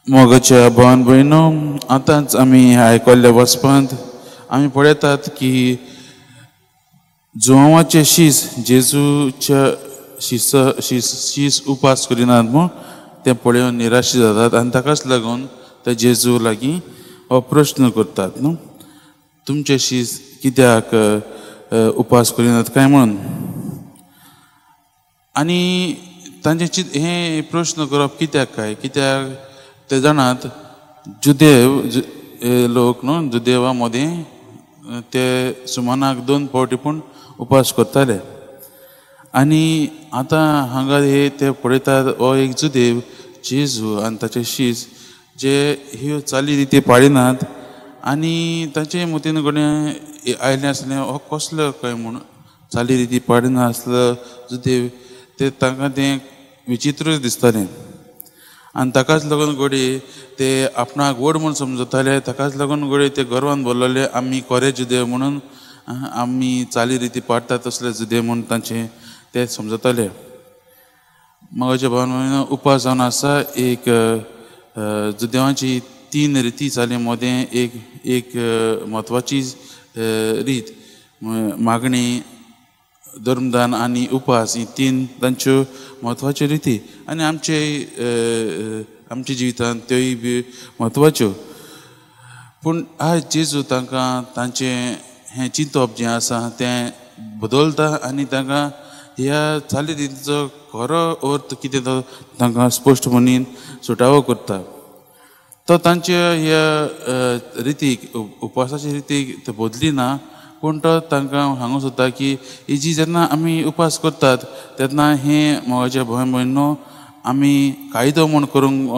मोगाच्या भावान भयणो, आतांच आमी आयकल्ल्या वचपांत आमी पळयतात की जुवांवाचे शीस जेजूच्या शीस शीस शीस उपास करिनात म्हूण ते पळोवन निराशी जातात आनी ताकाच लागून ते जेजू लागीं हो प्रश्न करतात न्हू, तुमचे शीस कित्याक उपास करिनात काय म्हणून. आनी तांचे चित हे प्रश्न करप कित्याक काय, कित्याक ते जाणात जुदेव लोक न्हू, जुदेवा मदीं ते सुमानाक 2 फावटी पूण उपास करताले. आनी आतां हांगा हे ते पळयतात हो एक जुदेव जेजू आनी ताचे शीस जे ह्यो चाली रिती पाळिनात आनी ताचे मतीन कडेन आयलें आसलें हो कसलो काय म्हूण चाली रिती पाळिना आसलो जुदेव, ते तांकां तें विचित्रूच दिसतालें. आनी ताकाच लागून घडये ते आपणाक व्हड म्हूण समजताले, ताकाच लागून घडये ते गर्वान बोल्लोले आमी कोरे जुदेव म्हणून, आमी चाली रिती पाळटात तसले जुदेव म्हूण तांचे ते समजताले. मोगाच्या भावान उपास जावन आसा एक जुदेवांची 3 रिती चाली मदें एक एक म्हत्वाची रीत, मागणी, धर्मदान आनी उपास, ही 3 तांच्यो म्हत्वाच्यो रिती आनी आमचे आमच्या जिवितांत त्योय बी म्हत्वाच्यो. पूण आयज जेजू तांकां तांचें हें चिंतप जें आसा तें बदलता आनी तांकां ह्या चाली रितीचो खरो अर्थ कितें तो तांकां स्पश्ट म्हणीन सुटावो करता. तो तांच्या ह्या रितीक, उपासाच्या रितीक तो बदली ना, पूण तो तांकां सांगूंक सोदता की ही जी जेन्ना आमी उपास करतात तेन्ना हें मोगाच्या भंय भयणो आमी कायदो म्हूण करूंक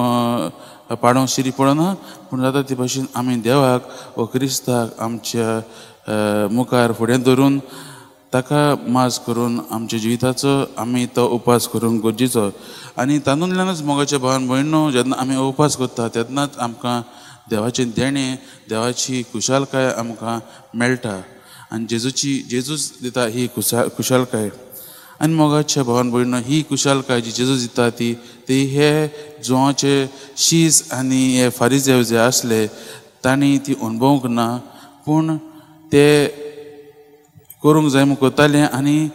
पाडोवंक शिरी पडना, पूण जाता ते भाशेन आमी देवाक व क्रिस्ताक आमच्या मुखार फुडें धरून ताका माज करून आमच्या जिविताचो आमी तो उपास करूंक गरजेचो. आनी तातूंतल्यानूच मोगाच्या भावान भयणो जेन्ना आमी उपास करता तेन्नाच आमकां देवाचें देणें, देवाची खुशालकाय आमकां मेळटा आनी जेजूची जेजूच दिता ही खुशालकाय. आनी मोगाच्या भावान भयणो ही खुशालकाय जी जेजू दिता ती ती हे जुवांचे शीस आनी हे फारीजेव जे आसले तांणी ती अणभवूंक ना, पूण ते करूंक जाय म्हूण करताले आनी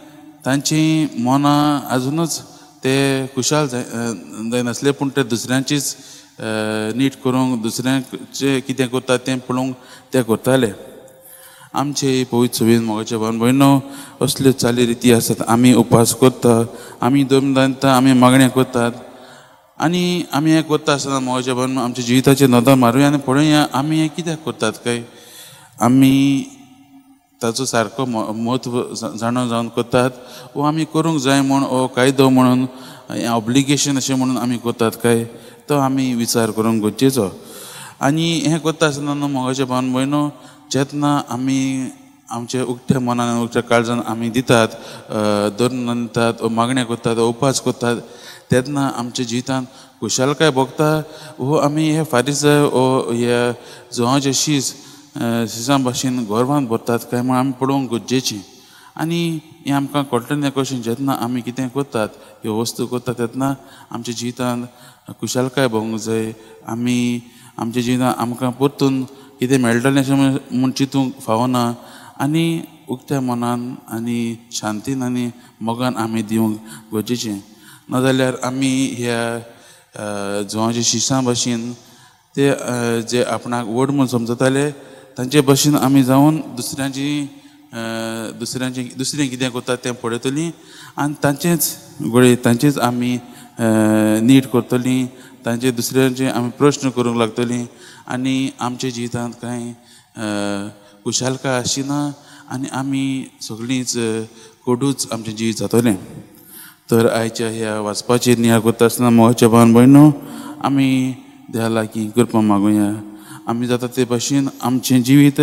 तांची मनां आजुनूच ते खुशाल जायनासले, पूण ते दुसऱ्यांचीच नीट करूंक, दुसऱ्यांचे कितें करता तें पळोवंक ते करताले. आमचे पवित्र सभेन मोगाच्या भावान भयणो असल्यो चाली रिती आसात, आमी उपास करता, आमी धर्म दानता, आमी मागण्यो करतात आनी आमी हें करता आसतना मोगाच्या भावान आमच्या जिविताचेर नदर मारुया आनी पळोवया आमी हें कित्याक करतात काय, आमी ताचो सारको म्हत्व जाणा जावन करतात वो आमी करूंक जाय म्हूण हो कायदो म्हणून ऑब्लिगेशन अशें म्हणून आमी करतात काय, तो आमी विचार करूंक गरजेचो. आनी हें करता आसतना न्हू मोगाच्या भावान भयणो जेन्ना आमी आमच्या उक्त्या मनान उक्त्या काळजान आमी दितात, धर्म दितात, मागण्यो करतात, उपास करतात तेन्ना आमच्या जिवितांत खुशालकाय भोगता वो आमी हे फारीस वो ह्या जुवांचे शीस शिसां भाशेन गर्वान भरतात काय म्हूण आमी पळोवंक गरजेचें. आनी हें आमकां कळटलें तें कशें जेन्ना आमी कितें करतात ह्यो वस्तू करतात तेन्ना आमच्या जिवितांत खुशालकाय भोगूंक जाय, आमी आमच्या जिवितांत आमकां परतून कितें मेळटलें अशें म्हूण चिंतूंक फावना आनी उक्त्या मनान आनी शांतीन आनी मोगान आमी दिवंक गरजेचें. नाजाल्यार आमी ह्या जुवांच्या शिसां भाशेन ते जे आपणाक व्हड म्हूण समजताले तांचे भाशेन आमी जावन दुसऱ्यांची दुसऱ्यांचे दुसरें कितें करतात तें पळयतलीं आनी तांचेच घडये तांचेच आमी नीट करतलीं, तांचे दुसऱ्यांचे आमी प्रश्न करूंक लागतलीं आनी आमच्या जिवितांत कांय खुशालकाय आसची ना आनी आमी सगळींच कोडूच आमचें जिवीत जातलें. तर आयच्या ह्या वाचपाचेर नियाळ करता आसतना मोगाच्या भावान भयणो आमी देवा लागीं कृपा मागुया, आमी जाता ते भाशेन आमचें जिवीत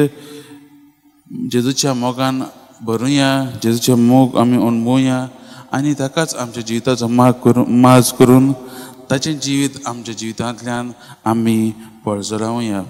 जेजूच्या मोगान भरुया, जेजूचें मोग आमी अणभवया आनी ताकाच आमच्या जिविताचो माग करून माज करून ताचें जिवीत आमच्या जिवितांतल्यान आमी पळजरावया.